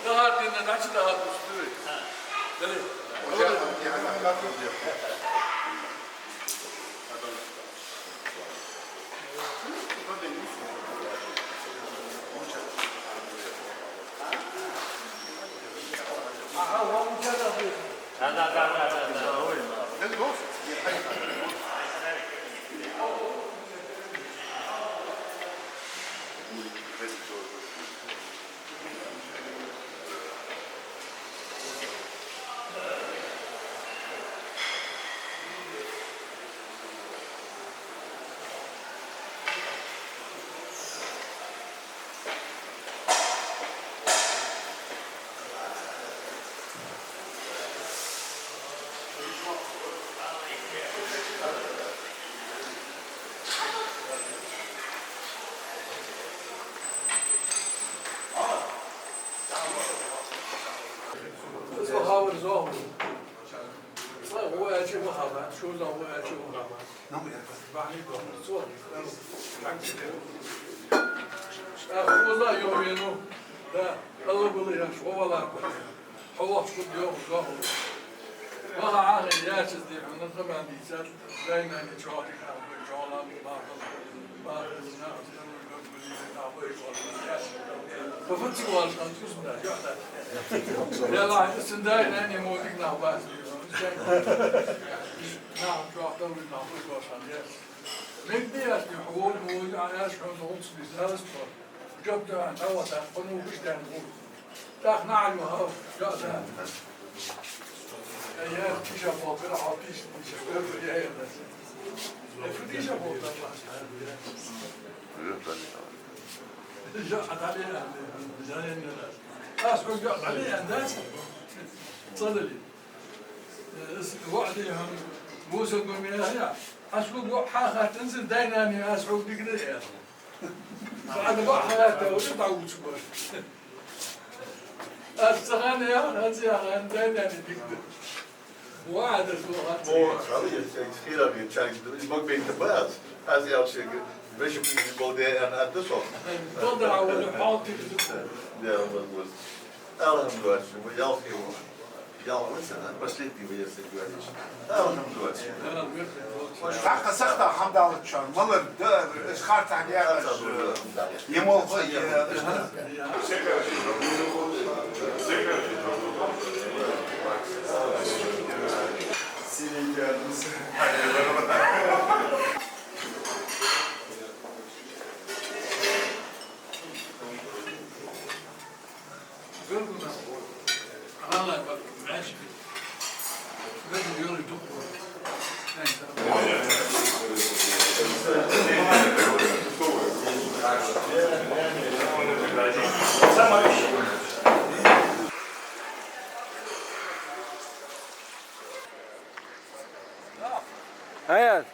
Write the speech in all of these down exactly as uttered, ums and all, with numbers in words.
ДӀахо дийнахьа дӀачудахьа дустуй. Дале. Из вахавар зоахал. Цкъа гӀо аьлча вахавар, шозза гӀо аьлча вахавар. Бахьан дохар цо. ТӀаккха хоза йо вено, да, Алла бала яш, гӀо вала. Хьо вахаш хургйоах зоахал. Ваха Ӏахе яцаз дий хьона, заман дийцад, дай-нанна чоалхе хьалбе, чоалхе бахал, бахал, зина, Ва фу цига валаш хӀанз цӀуз да, йоӀ да. Яла, сан дай-нанна мо дика нах бац. Нах чохтал вуй нах вуй башан яц. Мегде яц, хьо вон мо яц, хьо зонц бизалас то. Жоп да, нава да, хьо ну вуш дан ву. ТӀаккха нахьа ма хьо, йоӀ да. Э, я, киша бохир, хьо киш, киша бохир, я, я, да. Э, фу киша бохир, да. Жа, а дали, а, жа, я, я, да. Аз хьога дали, а, да. Цадали. Э, с-, ваъди хьам, Муса гуми я, я. Аз хьога хьахаттанзар дай-нана, аз хьога дигна, я. Ада бахьарата уже дӀавуцбар. Аз ца хана яхар, аз яхар, дай-нана дигда. Ва, ада со хана. О, хала я, я, хира я, чай, мог бен табаз. Аз ял шег, веши бин болде, ан ада со. Болда, а, вала, хьал тигда. Я, вот, вот. Алхьамдулиллахь, ва ял хи ва. Ял ва сана, последний ва я саг говоришь. Алхьамдулиллахь. Хьакъа сахта хьамдаллача, малар да, эс харцахьа яхаш, емал хой, я, Аят.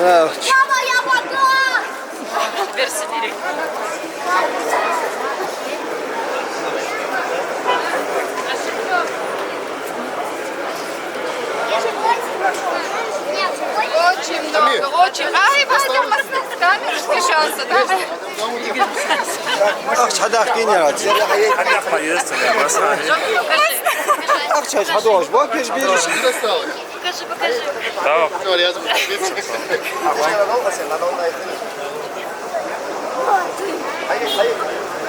Яба, яба, да! Берси дирек. Очень много, очень. Ай, Вадим, камера включался, да? Ахча хьадаккха генерация. Ахча хьадоагӀаш, бакеш бириш. Покажи, покажи. Давай.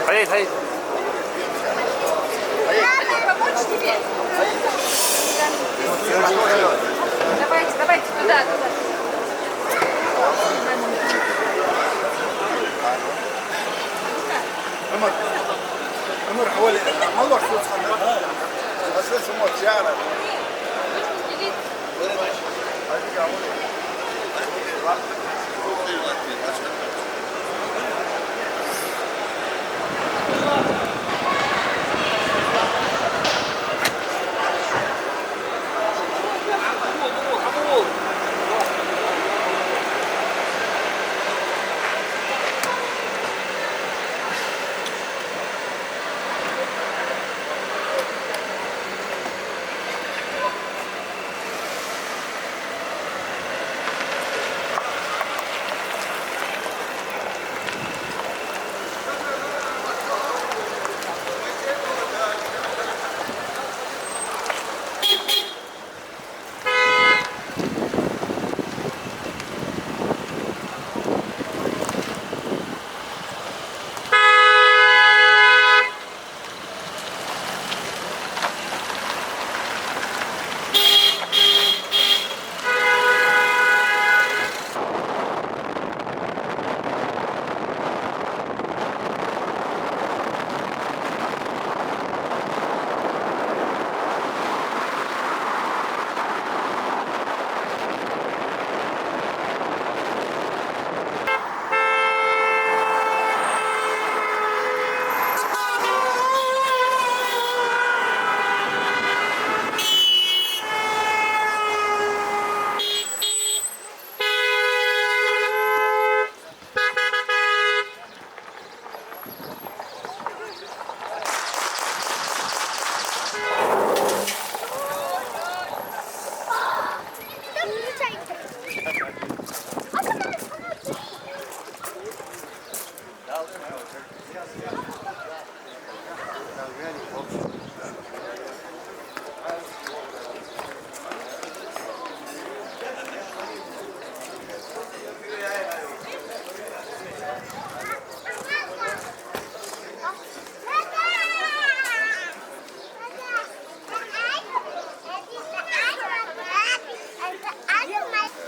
Ходить, ходить. Помочь тебе? Давайте, давайте, туда, туда. عمر، عمر حوالي، ما بعرف شو اسمه. بس اسمه سيارة.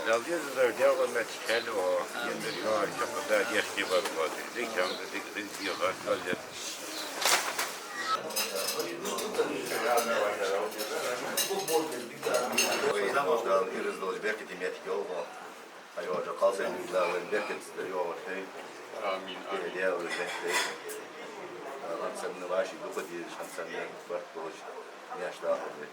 Дала дезалара, Даьла меттиг хьаьл оаха, ендара йоагӀар чакхдаргда, дехке бар ваза. Дика хӀама, дика, дика, дика, дика. Дала ираз долаш, беркате меттиг йолба. ХьайоагӀача кхалсага Дала беркат дар йоагӀаш хилда. Амин, амин. Даьла беркат. ХӀанз санна вӀаший дукха дезаш, хӀанз санна барт болаш, маьрша дахалда.